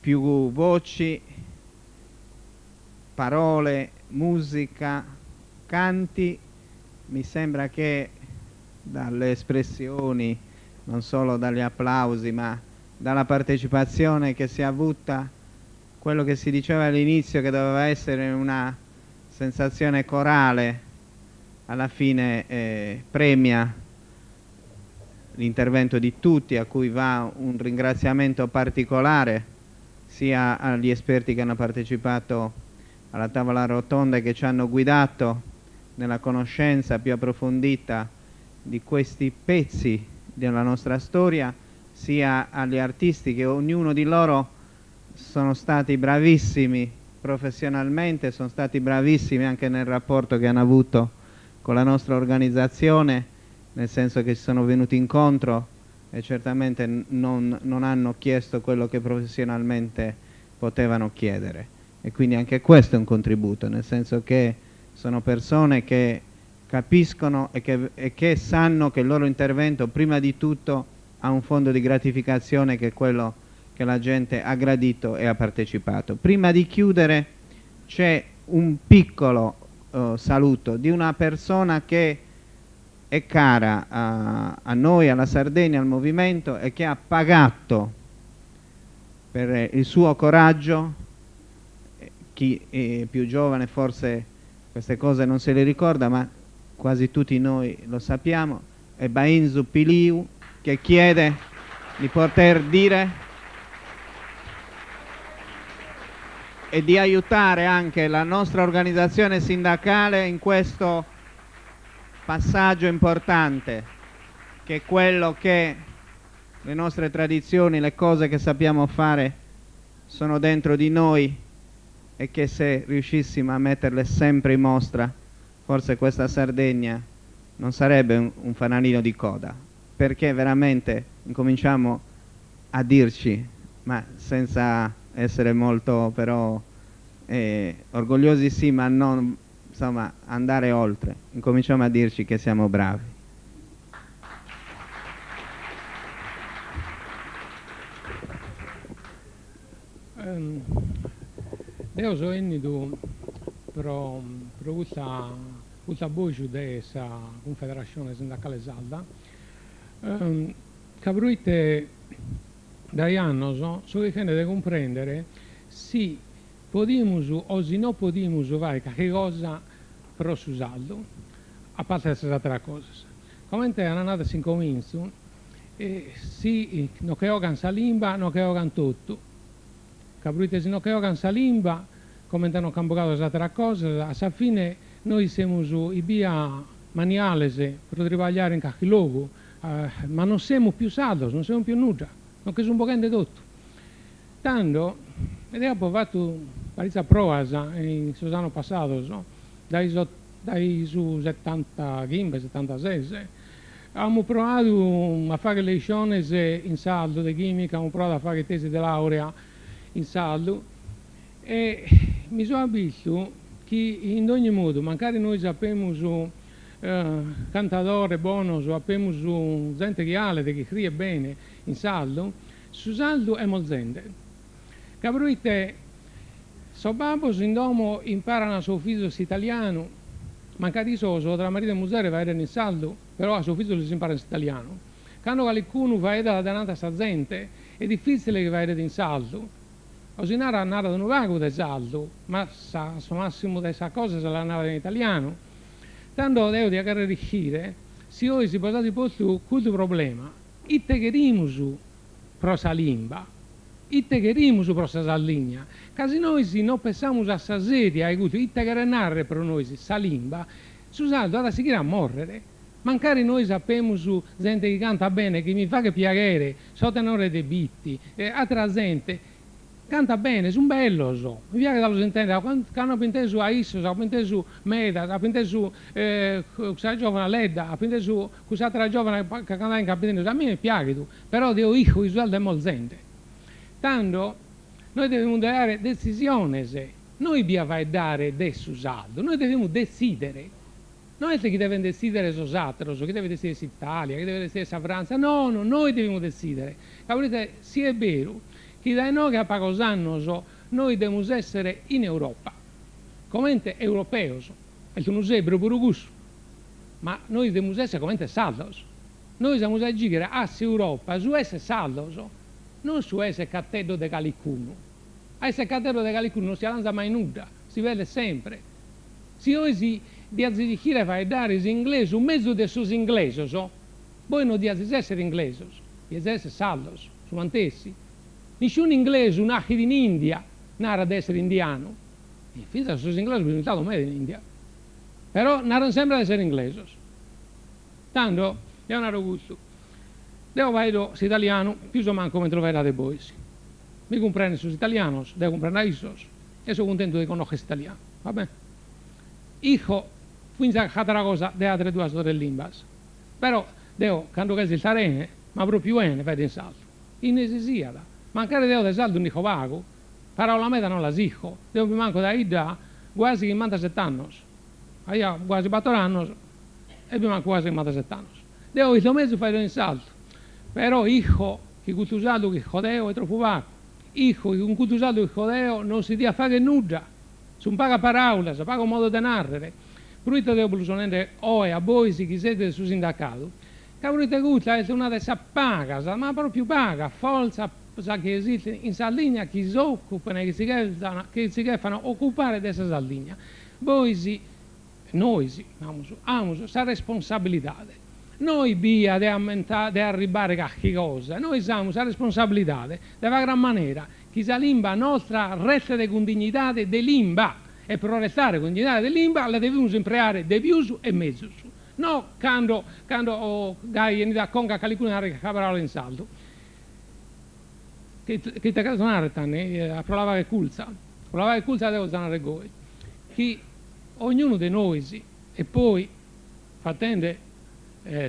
Più voci, parole, musica, canti, mi sembra che dalle espressioni, non solo dagli applausi, ma dalla partecipazione che si è avuta, quello che si diceva all'inizio che doveva essere una sensazione corale, alla fine eh, premia l'intervento di tutti, a cui va un ringraziamento particolare sia agli esperti che hanno partecipato alla tavola rotonda e che ci hanno guidato nella conoscenza più approfondita di questi pezzi della nostra storia, sia agli artisti che ognuno di loro sono stati bravissimi professionalmente, sono stati bravissimi anche nel rapporto che hanno avuto con la nostra organizzazione, nel senso che ci sono venuti incontro e certamente non, non hanno chiesto quello che professionalmente potevano chiedere. E quindi anche questo è un contributo, nel senso che sono persone che capiscono e che, e che sanno che il loro intervento prima di tutto ha un fondo di gratificazione che è quello che la gente ha gradito e ha partecipato. Prima di chiudere c'è un piccolo uh, saluto di una persona che è cara a, a noi, alla Sardegna, al movimento e che ha pagato per il suo coraggio, chi è più giovane forse queste cose non se le ricorda, ma quasi tutti noi lo sappiamo, è Bainzu Piliu che chiede di poter dire e di aiutare anche la nostra organizzazione sindacale in questo passaggio importante, che è quello che le nostre tradizioni, le cose che sappiamo fare sono dentro di noi e che se riuscissimo a metterle sempre in mostra, forse questa Sardegna non sarebbe un, un fanalino di coda, perché veramente incominciamo a dirci, ma senza essere molto però eh, orgogliosi sì, ma non insomma andare oltre, incominciamo a dirci che siamo bravi. Um, deo so 'ennidu pro, pro custa, custu abboju de sa Cunfederascione Sindacale Sarda, um, ca proite dai annos so chirchende de cumprendere si podimus o si no podimus fagher carchi cosa pro su sardu, a parte sas ateras cosas. Comente an nadu a s'incomintzu, eh, si no che 'ogan sa limba, no che 'ogan totu, ca proite si no che 'ogan sa limba, comente no ch'an bogadu sas ateras cosas, a sa fine nois semus ibbia maniales pro tribagliare in carchi logu, eh, ma non semus pius sardos, non semus pius nudda, no che sun boghende totu. Tando, deo apo fatu paritzas proas in sos annos passados, dai so dai su setantachimbe, setantases, amus proadu a fagher leisciones in sardu de chimica, amus proadu a fagher tesi de laurea in sardu e mi so abbistu chi in dogni modu, mancari nois apemus cantadores bonos, apemus zente chi 'alet, chi iscriet bene in sardu, su sardu est morzende. Ca proite sos babbos in domo imparan a sos fizos s'italianu, mancari issos tra maridu e muzere faedden in sardu, però a sos fizos lis imparan s'italianu. Cando calicunu faeddat dainanti a sa zente, est difitzile chi faeddet in sardu, o si narat narat unu pagu de sardu, ma sa su massimu de sas cosas la narat in italianu. Tando deo dia cherrer ischire si 'ois bos azis postu custu problema, ite cherimus pro sa limba? Ite cherimus pro sa Sardigna? Ca si nois no pensamus a sa seria 'e custu ite cheret narrer pro nois sa limba, su sardu at a sighire a morrere. Mancari nois apemus zente chi cantat bene, chi mi faghet piaghere, sos tenores de Bitti, atera zente, cantat bene, sun bellos, mi piaghet a los intender, cando apo intesu a issos, apo intesu medas, apo intesu cussa giovana Ledda, apo intesu cuss'atera giovana ca cantat in campidanesu, a mie m'est piaghidu, però deo isco chi su sardu est morzende. Tando nois devimus leare detzisiones, no ibbia faeddare de su sardu, nois devimus detzidere, no est chi devent detzidere sos ateros, chi devet detzidere s'Italia, chi devet detzidere sa Frantza, no no, nois devimus detzidere, ca proite si est beru. chi dae inoghe a pagos annos nois demus èssere in Europa, comente europeos, est unu sèberu puru cussu, ma nois demus èssere comente sardos, nois amus a gighere a s'Europa su èssere sardos, non su èssere cateddos de calicunu. A èssere cateddos de calicunu non si 'alanzat mai nudda, si perdet sempre. Si 'ois diazis ischire faeddare s'inglesu mezus de sos inglesos, bois no diazis èssere inglesos, diazis èssere sardos, su mantessi. Nisciunu inglesu nàschidu in India narat de èssere indianu, e fintzas sos inglesos bi sunt istados meda in India, però narant sempre de èssere inglesos. Tando, deo naro custu, deo faeddo s'italianu pius o mancu comente lu faeddades bois, mi cumprendent sos italianos, deo cumprendo a issos, e so cuntentu de connoscher s'italianu, va bene? Isco fintzas àtera cosa de àteras duas o tres limbas, però deo cando cherzo istare 'ene, ma propriu 'ene, faeddo in sardu, inue si siat, mancari deo de sardu nd'isco pagu, paraulas meda non las isco, deo bi manco dae 'idda guasi chimbantaset'annos, aia guasi bator annos e bi manco guasi chimbantaset'annos, deo isto mezus faeddo in sardu, però isco chi custu sardu chi isco deo est tropu pagu, isco chi cun custu sardu chi isco deo non si diat fagher nudda, Sunt pagas paràulas, pagos modos de nàrrere. Proite deo bos lu so nende oe a bois chi seis de su sindacadu? Ca proite custa est una de sas pagas, ma pròpiu pagas, fortzas chi esistent in Sardigna chi s'òcupen e chi si cherzan, chi si cherfan ocupare de sa Sardigna. Bois, nois, namus, amus sa responsabilidade, no ebbia de ammentare, de arribbare carchi cosa, nois amus sa responsabilidade de fagher a manera chi sa limba nostra restet cun dignidade de limba, e pro restare cun dignidade de limba la devimus impreare de pius e mezus, no cando cando gai 'enit a conca a calicunu de narrer carchi paraula in sardu. Chi ite cherzo narrer tando, pro la fagher curtza, pro la fagher curtza deo cherzo narrer goi, chi ognunu de nois, e poi fatende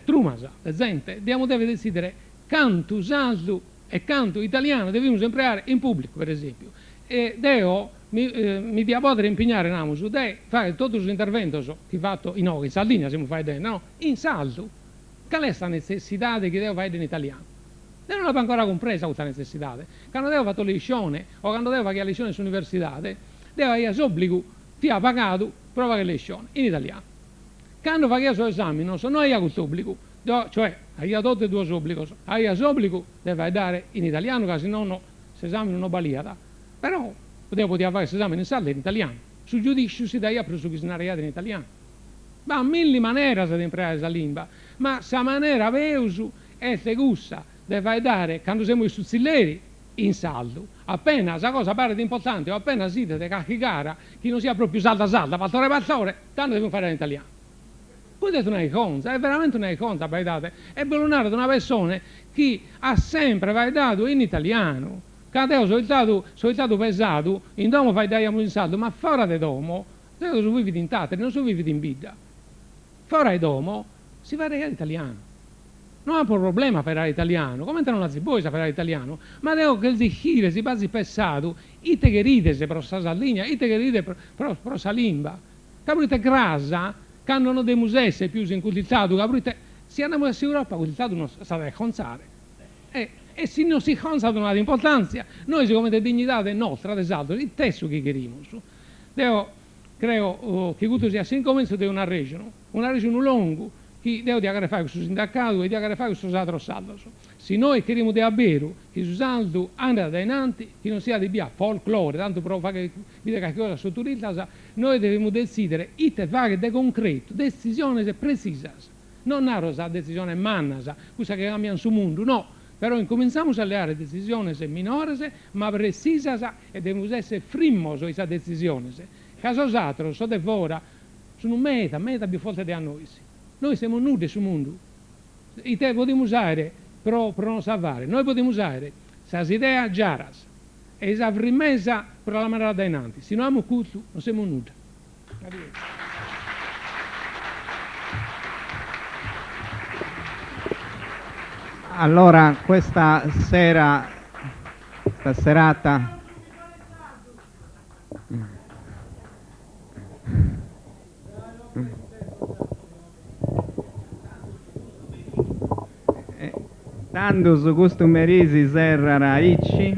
trumas de zente, diamus dever detzidere cantu sardu e cantu italianu devimus impreare in pùblicu, per esèmpiu. E deo mi mi dia pòdere impignare, namus, de fàghere totu sos interventos chi fato inoghe in Sardigna, semus faeddende, no, in sardu. Cale est sa netzessidade chi deo faedde in italianu? Deo non l'apo ancora cumpresa custa netzessidade. Cando deo fato leiscione o cando deo faghia leiscione in s'universidade, deo aia s'òbligu, fia pagadu pro fàghere leiscione in italianu. Cando faghia sos esàminos no aia custu òbligu, cioè aia totu e duos òbligos, aia s'òbligu de faeddare in italianu ca si nono s'esàminu no baliat, però deo podia fagher s'esàminu in sardu e in italianu, su giudìsciu si daiat pro su chi si naraiat in italianu. B'at milli maneras de impreare sa limba, ma sa manera peus est cussa de faeddare cando semus in su tzilleri in sardu, apena sa cosa paret importante o apena s'idet carchi cara chi non siat pròpiu sarda sarda, pastore pastore, tando devimus faeddare in italianu. Custa est una 'irgonza, est veramente una 'irgonza, abbaidade, e bos lu narat una pessone chi at sempre faeddadu in italianu, ca deo so istadu so istadu pesadu, in domo faeddaiamus in sardu, ma fora de domo, deo so vividu in Tàtari, non so vividu in bidda, fora 'e domo si faeddaiat italianu. No apo problema a faeddare italianu, comente non l'azis bois a faeddare italianu, ma deo cherzo ischire si b'azis pessadu ite cherides pro sa Sardigna, ite cherides pro pro sa limba. Ca proite cras, cando non demus esser pius in custu istadu, ca proite si andamus a s'Europa custu istadu nos s'at a iscontzare. E e si non s'iscontzat no at importantzia, nois comente dignidade nostra de sardos it'est su chi cherimus? Deo creo chi custu siat s'incomentzu de un'arrejonu, un'arrejonu longu chi deo dia cherrer fagher cun su sindacadu e dia cherrer fagher cun sos ateros sardos. Si nois cherimus de aberu chi su sardu andat dae innanti, chi non siat ebbia folclore, tantu pro fagher bider carchi cosa a sos turistas, nois devimus detzidere ite fagher de concretu, detzisiones pretzisas. Non naro sas detzisiones mannas, cussas chi cambian su mundu, no, però incumintzamus a leare detzisiones minores ma pretzisas e devimus esser frimmos in sas detzisiones, ca sos ateros, sos de fora, Sun meda, meda pius fortes de a nois. Nois semus nudda in su mundu. Ite podimus aere pro pro nos salvare? Nois podimus aere sas ideas giaras e sa frimmesa pro la mandare a dae in antis. Si no amus custu, non semus nudda. Allora questa sera, questa serata. Tandus custu merì si serrat aici.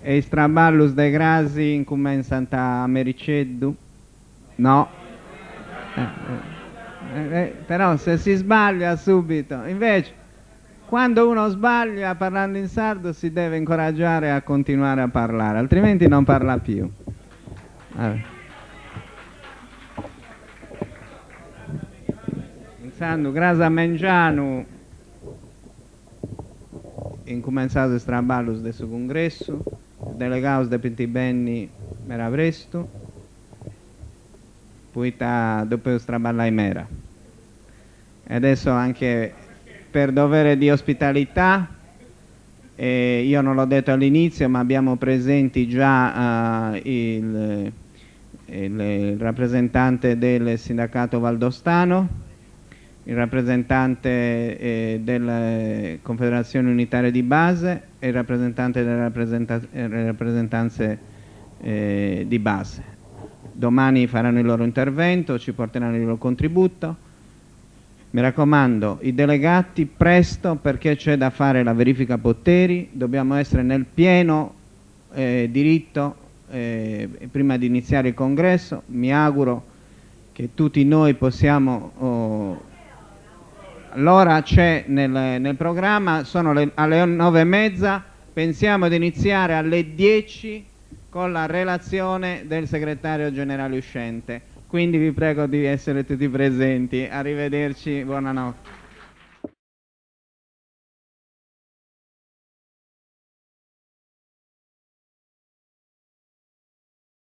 E is traballus de crasi incumentzant a mericeddu? No. Però se si sbaglia subito. Invece quando uno sbaglia parlando in sardo si deve incoraggiare a continuare a parlare, altrimenti non parla più. Intzandu, cras a mengianu incumentzaus is traballus de su cungressu, is delegaus depint benni mera prestu, poita depeus traballai mera. E adesso anche per dovere di ospitalità, eh, io non l'ho detto all'inizio, ma abbiamo presenti già il, il, il rappresentante del sindacato valdostano, il rappresentante eh, della Confederazione Unitaria di Base e il rappresentante delle rappresenta rappresentanze eh, di base. Domani faranno il loro intervento, ci porteranno il loro contributo. Mi raccomando, i delegati presto perché c'è da fare la verifica poteri, dobbiamo essere nel pieno eh, diritto eh, prima di iniziare il congresso. Mi auguro che tutti noi possiamo... Oh, l'ora c'è nel, nel, programma, sono le, alle 9:30, pensiamo di iniziare alle 10 con la relazione del segretario generale uscente. Quindi vi prego di essere tutti presenti. Arrivederci, buonanotte.